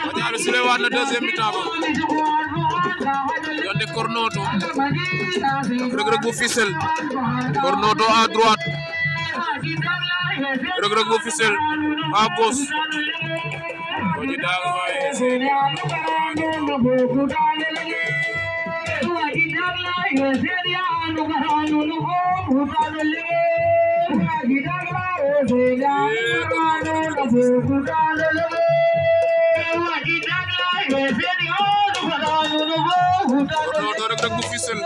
Madiaye Sile waat na deuxième mi-temps ba Yandé Kornoto Reug Reug bu Fissel Kornoto à droite Reug Reug bu Fissel à gauche Oji daal Kornoto Reug Reug bu Fissel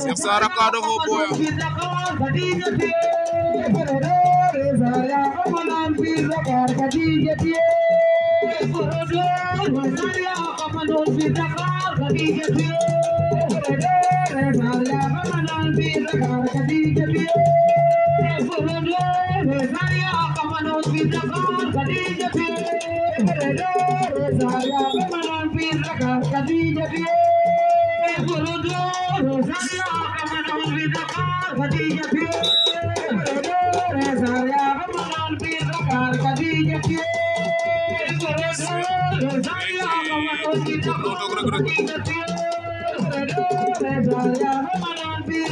Cheikh Sarr Kado fo boya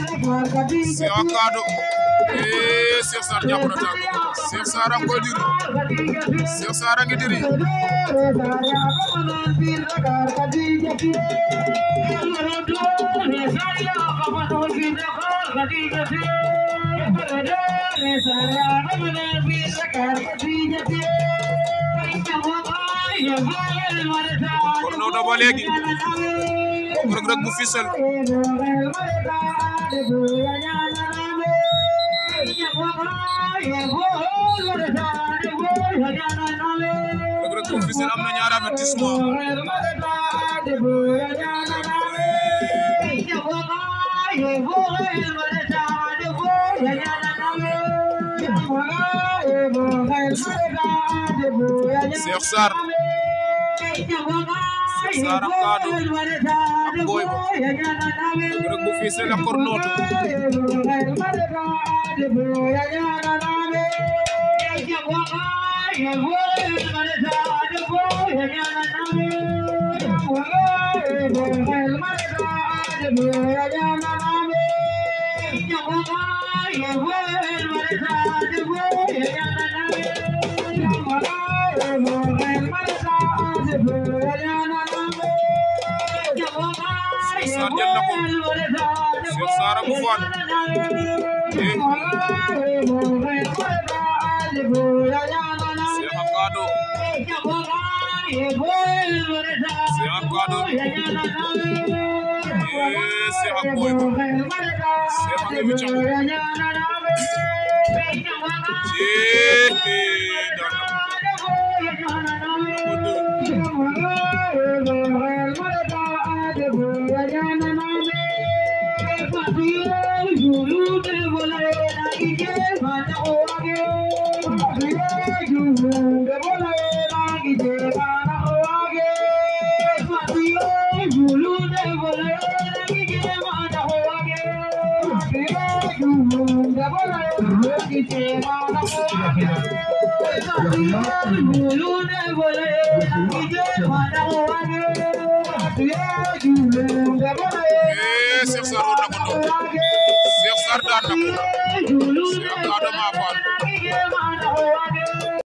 Cheikh Kado Cheikh Sarr jàpp na tànk Cheikh Sarr a ngi koy diri Cheikh Sarr a ngi diri Kornoto ba léegi Reug Reug bu Fissel Reug Reug bu Fissel am na ñaari avertissement Cheikh Sarr Cheikh Sarr ak Kado ak Boy Ba Reug Reug bu Fissel ak Kornoto Sarr jël na ko Cheikh Sarr a bu faat Cheikh Kado Cheikh Kado Cheikh ak Boy Ba Cheikh ak Ebi Thiakou Cheikh Sarr war na ko doon Cheikh Sarr daan na ko